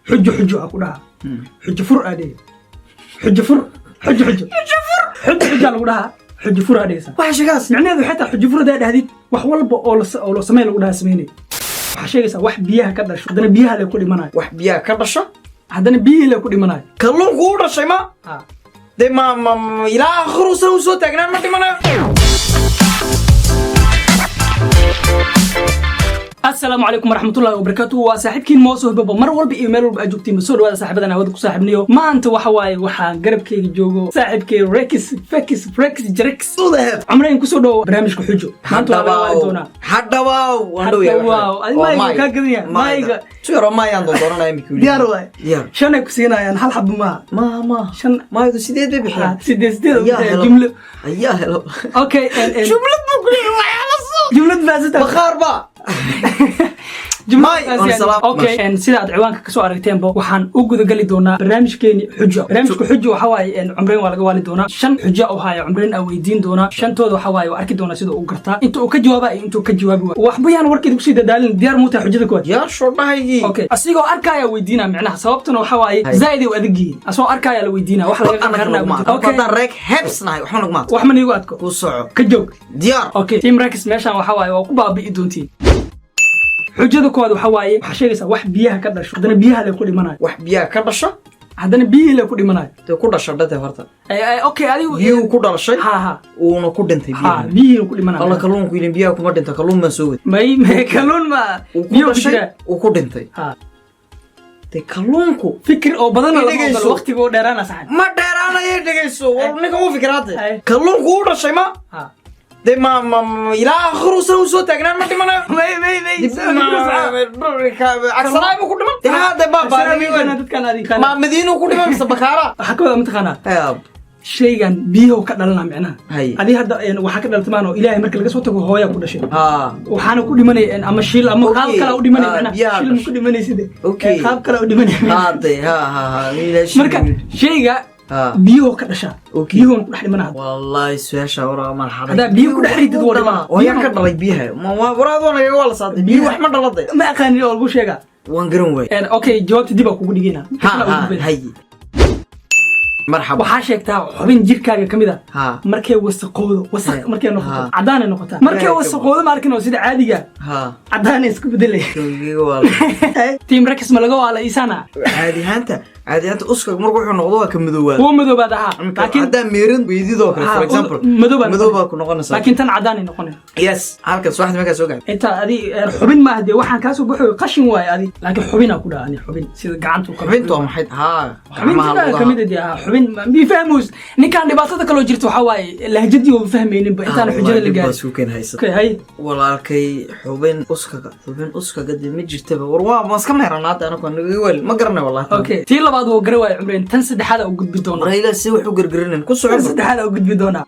Xujo xujo aa ku dhahaa, xujo fur aa dhihi, xujo fur, xujo xujo, xujo fur, xujo xujaa lagu dhahaa, xujo fur aa dhihaysaa. Waxa sheegaas? Micnaheedu waxay tahay, xujo fur hadaa dhahdid, wax walba oo la samey lagu dhahaa sameynay. Waxaa sheegaysaa wax biyaha ka dhasho, haddana biyaha lay ku dhimanayo. Wax biyaha ka dhasho? Haddana biyihii lay ku dhimanayo. Kalluunku u dhashay ma? Ha. Dee ma ilaa aakhiruusan u soo taagnaan, ma dhimanayo. Asalaamu calaykum waraxmatullahi wabarakaatu. Waa saaxiibkiin Mooso Hibaba. Mar walba iyo meel walba aad joogtiin, soo dhawaada saaxiibadan hawada ku saaxiibniyo. Maanta waxa waaye, waxaa garabkayga joogo saaxiibkay Rex Fex Rex Jarex. Cumrayn, kusoo dhawo barnaamijka Xujo. Maanta waa laga waali doonaa. Hadhawaaw, waan dhow yahay. Hadhawaaw. Adi maayga kaa gadan yahay. Maayga. Tu yaro maayaan doondoonanaya imika weli. Diyaar waay. Diyaar. Shanay ku siinayaan, hal xabo maaha. Maaha, maaha. Shan. Maaydu sideed bay bixiyaan. Sideed sideed. Ayaa helo. Jumlo. Ayaa helo. Okay, Jumlad buu ku leeyahay, waxyaala soo jumlad baa sita. Bakhaar ba. May, waan salaam. Okay, sida aad ciwaanka kasoo aragteenba, waxaan u gudagali doonaa barnaamijkeeni Xujo. Barnaamijka Xujo waxa waaye, Cumreyn waa laga waali doonaa. Shan xujo oo haya Cumreyn aa weydiin doonaa. Shantooda waxa waaye waa arki doonaa sida uu gartaa, inta uu ka jawaaba iyo intuu ka jawaabi waayo. Waxba yaan warkeeda kusii dadaalin. Diyaar muu tahay xujada koowaad? Diyaar, shoodhahaygii. Okay, asigoo arkaya weydiina. Micnaha sababtuna waxa waaye, Hay. zaaid ay u adag yihiin. Asagoo arkaya la weydiina, wax laga Anaka qarnaa naguma ma jirto. adko. Okay. Haddaan reeg hebs nahay, waxba naguma adko. Wax ma niigu adko. Ku soco. Ka joog. Diyaar. Okay, Team Rex, meeshaan waxa waaye waa ku baabi'i doontiin. Xujada koowaad waxa waaye, waxaa sheegaysaa wax biyaha ka dhasho, haddana biyaha lay ku dhimanayo. Wax biyaha ka dhasho? Haddana biyihii lay ku dhimanayo. Dee ku dhasha dhate horta. Ay, okay, adigu. Biyuhu ku dhalashay. Ha ha. Uuna ku dhintay Ha. biyaha. Biyihii ku dhimanayo. Alla, kalluunku ilin biyaha kuma dhinta, kalluun baan soo waday. May, kalluun ma. Uu ku Biyo ku dhashay. jiraa. Uu ku dhintay. Ha. Dee kalluunku Fikir oo badan oo lama Dhegeyso. ogolo, waqtiga oo dheeraana saxan. Ma dheeraanaya, dhegeyso. War ninka u fikiraade. Ay. Kalluunku u dhashay ma? Ha. Dee ma ilaa aakhiruusan u soo taagnaan, ma dhimanayo. May. Cagsanaay buu ku dhiman. Dee haa, dee baabaa. Dadkan adiga. Ma Madiinuu ku dhiman mise Bakaara? Waxaa ka wada, mataqaanaa, shaygan biyuhu ka dhalana micnaha. Hay. Adi hadda waxaa ka dhalata maano Ilaahay marka laga soo tago, hooyaa ku dhashay. Ha. Waxaana ku dhimanay ama shil ama qaab kale u dhimanay. Ah, Macnaha biyaha shil ma dhashay. ku dhimanaysid. Qaab kale u dhimanay. Ha, dee ha ha ha. Marka shayga biyuhu ka dhashaa, biyuhuna ku dhex dhimanaa. Wallahi su-aasha waraa marxabay. Haddaa biyo ku dhex ridid, waa dhimanaa. Oo yaa ka dhalay biyaha? Ma waraad waa nagaga waa la saatay biyo, wax ma dhaladay. Ma aqaanin oo lagu sheegaa. Waan garan waay. Okay, jawaabta dib aa kugu dhigina. Ha ha, hay, marxaba. Waxaa sheegtaa xubin jirkaaga ka mid a markay wasaqoodo, wasaq markay noqoto, caddaanay noqotaa. Markay wasaqoodo, ma arkin oo sida caadiga caddaanay isku bedelay. Kowgiga waa Team Rex, ma laga waala isana? Caadi ahaanta uska marka wuxuu noqdo waa ka madoowaad. Wuu madoobaad ahaa, laakiin Haddaa meeran weydidoo kale, for example, madow baa madow baa ku noqonaysaa. Laakiin tan caddaanay noqonay. Yes, halkan subaxdii markaa soo gaadhay. Inta adi xubin maaha, dee waxaan kaasoo baxoy qashin waaye adi, laakiin xubinaa ku dhaha ani, xubin sida gacanta kale. Xubintu waa maxay? Ha. Xubin jirkaaga kamid ah dee, xubin mi fahmus ninkan. Dhibaatada kaloo jirta waxaa waaye, lahjadii oo fahmayninba intaan xujada la gaarin. Suuken haysa. Okay, hay. Walaalkay, xubin uskaga, xubin uskaga dee ma jirtaba. War waa ma iska meeranaa hadda, anagu nagaga weel ma garanay wallahi. Okay, tii labaad wuu gara waaye Cumreen. Tan saddexaad u gudbi doonaa. Warayla si wax u gargarinin ku Tan socon. saddexaad u gudbi doonaa.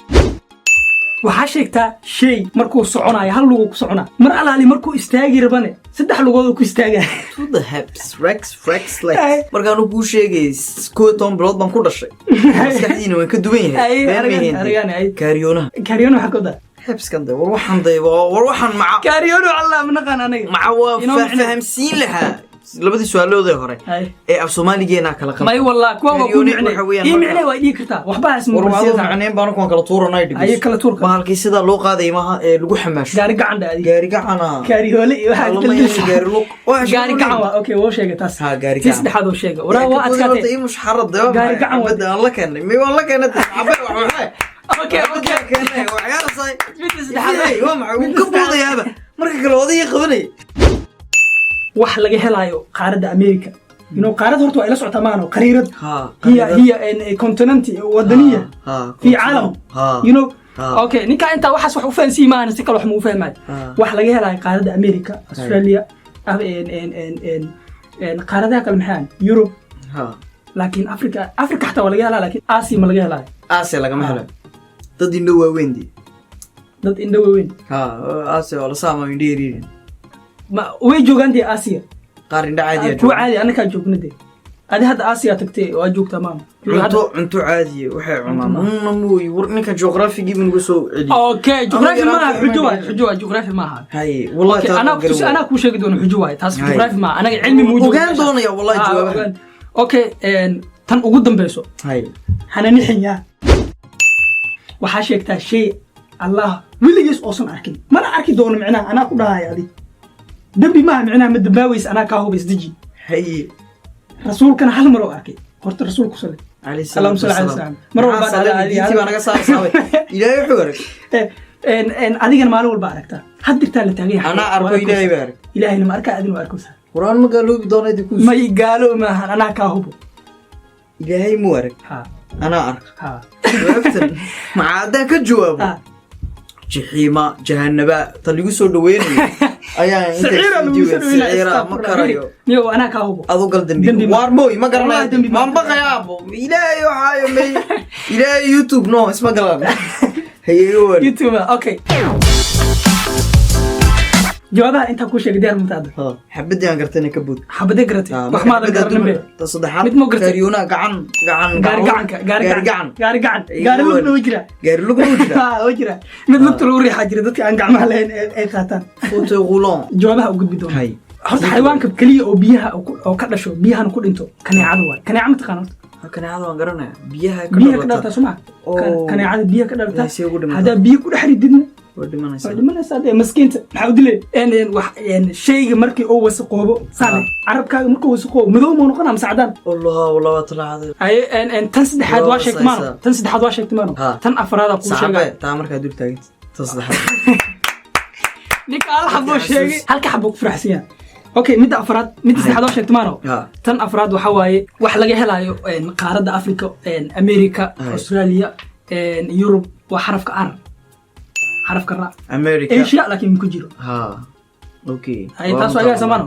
Waxaa sheegtaa shay markuu soconayo hal lugu ku soconaa, mar alaali markuu istaagi rabane saddex lugood ku istaagaa. To the heps rex rex lex. Markaanu kuu sheegay 11 bilood baan ku dhashay, maskaxdiina waan ka duwan yahay. Ay, Been aragaan, ma aragaan, ay. Kaariyoonaha. Kaaryoon waxaa ka wadaa? Hebskan de, war waxaan de, war waxaan maca Kaaryoon allah ma naqaan anaga. Maca waa Inoo micno. Fahamsiin lahaa labadii su-aaloodee hore Ay. ee af Soomaaligeena kala qaldan. May wallah, kuwa waa ku Kaaryooni micnay. waxa weeyaan Ii marka- micnay, waa dhihi kartaa waxba has. War waa adoo macneyn baan kuwan kala tuuranay. Aye, kala tuurka. Bahalkii sidaa loo qaaday maaha ee lagu xamaasho. Gaari gacan dha adi. Gaari gacana. Kaariyoole iyo waxaa. Alama gaari lug. Gaari gacan waa okay, wuu sheegay taas. Ha, gaari Tii gacan. saddexaad uu sheegay. Waraa waa adkaatay. Ii mushxarad. Gaari gacan waa- Badda aan la keenay, may waan la keenay cabe wax maxay. Okay. Keenay waxyaalahay. Midda saddexaad. Waa maxay? Wuu ka boodayaaba marka kale odayga qabanay. Wax laga helaayo qaaradda America qaarad horta waa ila socotaa maano, qariirad. Ha. هي continent wadaniya في عالم. Okay, ninka intaa waxaas wax u fahansiin maahan, si kale wax ma u fahmayo. Wax laga helayo qaaradda America, Australia, qaaradaha kale maxaa, Europe. Laakiin Africa xataa waa laga helaa, laakiin Asia ma laga helaayo. Aasiya lagama helo, dad indho waaweyn dee. Dad indho waaweyn. Ha, Aasiya waa la saama indho yariirin. Ma way joogaan dee Asia? Qaar indho caadiya. Kuwa caadi annakaa joogna dee. Adi hadda Aasiya tagtay oo aad joogtaa, maama. Cunto caadiye waxay cunaan una mooyi. War, ninka geography-gii buu nagu soo celiyey. Okay, juqraafi Ama maaha. yaraanta Xujo waay. ma Xujo waay, juqraafi maaha. Haye, wallahi. Okay, taa anaa waan garan ku anaa waayey. kuu sheegi doono xujo waay taas. Haye. Juqraafi maaha, anaga cilmi muu joogo Ogaan meesha. doonaya wallahi Ah, jawaabaha. ogaan. Okay, tan ugu dambeyso. Haye. Hana nixin yaa. Waxaa sheegtaa shay Allah weligiis oosan arkin, mana arki doono. Micnaha anaa ku dhahaya, adig dembi maaha, micnaha ma dambaaweysa, anaa kaa hubays deji. Haye. Rasuulkana hal mar oo arkay. Horta rasuulku sale. Calayhi Allahumma salli salaatu ala wasalaam. salam. Mar walba Maxaa salli? Diintii baa naga saarsaabay. Ilaahay wuxuu arag. Adigana maalin walba aragtaa, had dirtaa la taagan yahay. Anaa arko, Ilaahay baa arag. Ilaahayna ma arkaa, adina waa arkaysaa. Quraan ma gaaloobi doona idinku. May, gaalo maahan, anaa kaa hubo. Ilaahay muu arag? Ha. Anaa arka. Ha. Jawaabtan maxaa haddaan ka jawaabo? Ha. Jixiima jahanaba ta lagu soo dhaweynayo ayaa inta Saciira lagu soo dhaweynaya. Saciira ma karayo. Niyow, anaa kaa hubo. Adu gal Dembi dambi. ma- Waar mooy, ma garanayo. Wallahi dembi ma- Waan baqayaa abo. Ilaahay waxaayo may Ilaahay YouTube no isma galaan hayeyo waan. YouTube. Okay, jawaabaha intaa kuu sheegay, diyaar mataada? Xabadii aan gartayna ka bood. Xabadee garatay? Wax maadan garanin be. Ta saddexaad. Mid ma garatay? Gaariyoonaha gacan gacan. Gaari gacanka, gaari. Gaari gacan. Gacan. Gaari gacan. Igu Gaari weyn. lugna way jiraa. Gaari lugna wuu jiraa. Ha, way jiraa. Mid lugta lagu riixaa jira, dadka aan gacmaha lahayn ay qaataan. Fauteuil roulant. Jawaabaha u gudbi doona. Hay. Horta xayawaanka keliya oo biyaha oo ka dhasho, biyahana ku dhinto, kaneecada waay. Kaneeca ma taqaan horta? Kaneecada waan garanaya, biyaha ka Biyaha ka dhalata. dhalata soo maa? Oo. Kaneecada biyaha ka dhalata. Ilaahay see ugu dhimataa. Haddaa biyo ku dhex rididna Waa dhimanaysaa. Waa dhimanaysaa dee, maskiinta maxaa u dilay? Wax shayga markii uu wasaqoobo saane, carabkaaga markuu wasaqoobo, madow mau noqonaa mise cadaan? Allah, wallah waa talaacday. Haye, tan saddexaad waa Waa sheegtay maano. wasaysaa. Tan saddexaad waa sheegtay maano. Ha. Tan afraadaa kuu Sacabe sheegay. Taa markaa dul taaganta ta saddexaad. Ninka hal xaboo Xasuus. sheegay, halka xaboo ku faraxsan yahay. Okay, midda afraad, midda saddexaad waa sheegtay maano. Ha. Tan afraad waxaa waaye wax laga helayo qaaradda Africa, America, Hay. Australia, Yurub. Waa xarafka R, xarafka ra. America. Asia laakiin ku jiro. Ha, okay. Hay, taas waa iga samaano.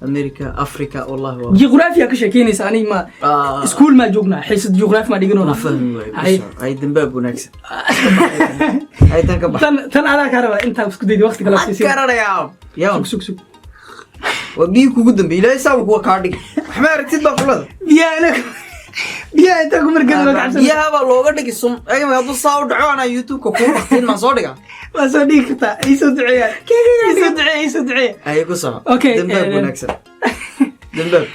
America, Africa, wallahi waa Juqraafiya ka sheekeynaysa, aniga ma Ah. iskuul maa joognaa? Xiisad juqraafi maa dhiganoona? Ma fahmi waayo. Hay. Ay, dambaab wanaagsan ay tan ka bax. Tan adaa kaa rabaa intaa isku daydi, waqti kale Maxaan garanayaa yaa? Sug, sug, sug. Waa biyi kugu dambeeyay. Ilaahay saaba kuwa kaa dhig, wax ma aragtid baa kulada. Biyaha ina biyaha intaa ku margada waa kacabsan. Biyaha baa looga dhigi sun. Eeg, hadduu saa u dhaco, anaa YouTube-ka kuu waqtiin maan soo dhiga. Waa soo dhigi kartaa. Ii soo duceeya, ii soo duceeya, ii soo duceeya. Ay, ku soco. Okay, Dambaab wanaagsan, dambaab.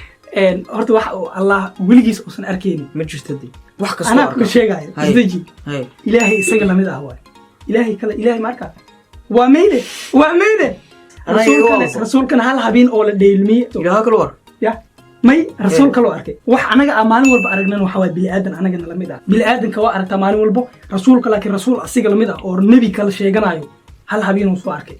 Horta waxa uu Allah weligiis uusan arkaynin Ma jirto dee wax kastoo anaa ku arka. sheegaayo. Hay. Isdeji. Hay. Ilaahay isaga lamid ah waay. Ilaahay kale, Ilaahay ma arkaa? Waa meyde, waa meyde. Anaa iga Rasuulkana walba. Rasuulkana hal habeen oo la dheelmiyey. Ilaaha kale war. Ya may, rasuul kaloo arkay. Wax anaga aan maalin walba aragnan waxa waay bini'aadan anagana lamid ah. Bini'aadanka waa aragtaa maalin walbo rasuulka, laakiin rasuul asiga lamid ah oo nebi kala sheeganayo hal habeen uu soo arkay.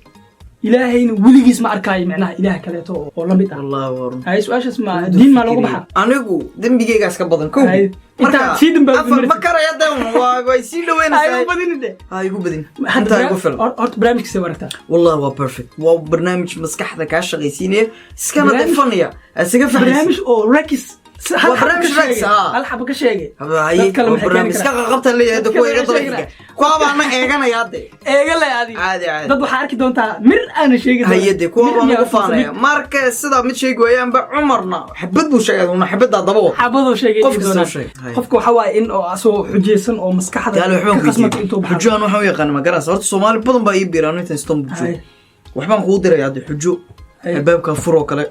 Ilaahayna weligiis ma arkaayo, micnaha ilaah kaleeto oo lamid ah. Wallahi waa run. Hay, su-aashaas ma diin maa looga baxaa? Anigu dembigaygaas ka badan kow. Hay. Intaa sii dambaabay Afar ma martid. karaya de, waa way sii Ay, dhaweynaysaa. u badini de. Ha igu badin. Hadda Intaa igu filan. Horta barnaamijkiisa waa aragtaa. Wallahi waa perfect, waa barnaamij maskaxda kaa shaqaysiinaya, iskana Barnaamij- defanaya, isaga fahmaysa. Barnaamij oo rakis hal Waa xabo ka barnaamij sheegay. Rex, ah. Hal xabo ka sheegay. Haye, Dad kale waa maxay keeni barnaamij iska karaan? qaqabta leeyahay. Dad Kuwa kale iga maxay daba sheegi xiga kuwa baana eeganaya de. Eega le adi. Caadi, caadi. Dad waxaa arki doontaa mir aana sheegi doonin. Haye de, kuwa Mir baan miyaa ugu faanaya marka sidaa mid sheegi waayaanba. Cumarna xabad buu sheegay, una xabaddaa daba wad. Xabadoo sheegay. Qof dhihi kasta doonaan. oo sheegay. Haye. Qofka waxaa waaye in oo asagoo xujaysan oo maskaxda Taale waxbaan ka qasmata ku intuu weydiiyey. baxo. Xujo aan waxaan u yaqaana ma garanaysa? Horta Soomaali badan baa ii biiraan intaan Istanbul joogo. Haye. Waxbaan kugu diraya hadda xujo. Haye. Albaabka fur oo kale,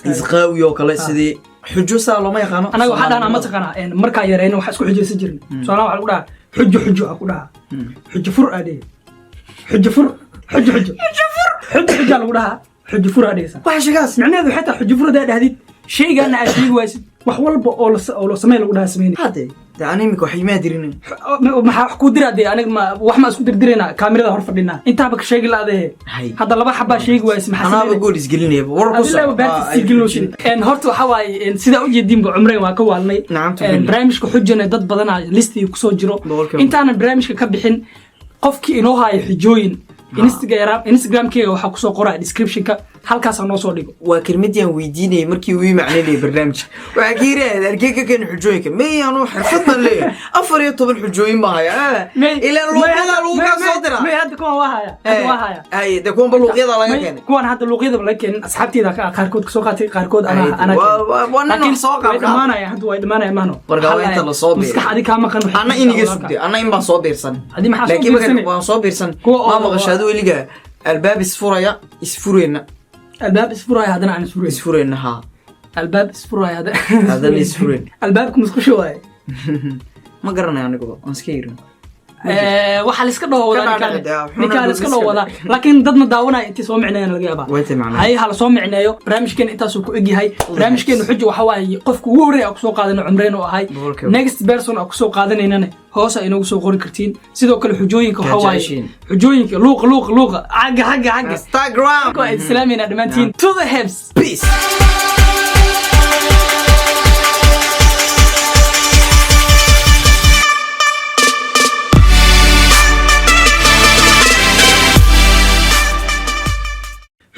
isqaawi oo kale, sidii xujo saa looma yaqaano. Anaga waxaa dhahnaa, ma taqaanaa, markaa yarayna waxaa isku xujaysan jirin. Tusaalaha waxaa lagu dhahaa xujo, xujo aa ku dhahaa, xujo fur aa dhihi, xujo fur, xujo, xujo, xujo fur, xujo, xujaa lagu dhahaa, xujo fur aa dhihaysaa. Waxa sheegaas. Micnaheedu waxay tahay, xujo fur haddaa dhahdid, shaygaana aad sheegi waysid, wax walba oo la samey lagu dhahaa sameynay. Hade de, ani imika wax imaa dirin. Maxaa wax kuu diraa dee? Aniga ma wax ma isku dirdirayna? Kaamirada hor fadhinaa, intaaba ka sheegi laadee. Hay. Hadda laba xabaa sheegi waysid, maxaa Anaaba sameynay? Gool isgelinaya, war ku Adilaaba beerta sii gelinaysid. Horta waxaa waaye, sidaa ujeediinba Cumreyn waa ka waalnay. Nacamtu billah. Barnaamijka xujana dad badanaa listii kusoo jiro. Boqolkiiba. Intaanan barnaamijka ka bixin, qofkii inoo haayo xujooyin, Instagramkeyga waxaa kusoo qoraya descriptionka. Halkaasaa noo soo dhigo. Waa kelmadii aan weydiinayay markii uu ii macnaynayay barnaamijka. Waxaa ka yidhi, "Halkee ka keeni xujooyinka?" May, anuu xirfad baan leeyahay, 14 xujooyin baa haya. Ilaan luuqyada lagu kaa soo diraa. May, hadda kuwan waa haya, hadda waa haya. Ay de, kuwanba luuqyada laga keenay. Kuwan hadda luuqyadaba laga keenin, asxaabteyda qaarkood kasoo qaatay, qaarkood Ay, anaa waa nin Laakiin wax soo way qaab qaab. dhamaanaya hadda, way dhamaanaya mahno. Marka waa inta la soo biiray. Maskax adi kaa maqan waxay Anna ku iniga jirtaa. Sugtay, anna in baan soo biirsan. Adi maxaa soo Laakiin marka biirsanay? waan soo biirsan. Kuwa Maa maqashaado weliga albaab isfuraya, isfureyna? Albaab isfuraya haddana aan isfurayn. Isfureyna, haa. Albaab isfuraya haddana Haddana isfurayn. Albaabka musqusha waaye. Ma garanayo aniguba, waan iska yirin. Waxaa la iska dhaho wadaa. Ka Ninkaan dhaadhac, ninkaan la iska dhaho wadaa, laakiin dadna daawanaya intii soo micneeyana laga yaabaa. Way tahay macnaha. Hay, hala soo micneeyo. Barnaamijkeena intaasuu ku egyahay. Barnaamijkeena xujo waxa waaye qofka ugu horreeya aan kusoo qaadano Cumreyn oo ahay. Boqolkiiba. Next person aan kusoo qaadanaynana hoos ay inoogu soo qori kartiin. Sidoo kale xujooyinka waxa waaye Jeceshiin. xujooyinka luuqa, luuqa, luuqa, xagga, xagga, xagga. Instagram. Waa islaamayna dhammaantiin. To the heads. Peace.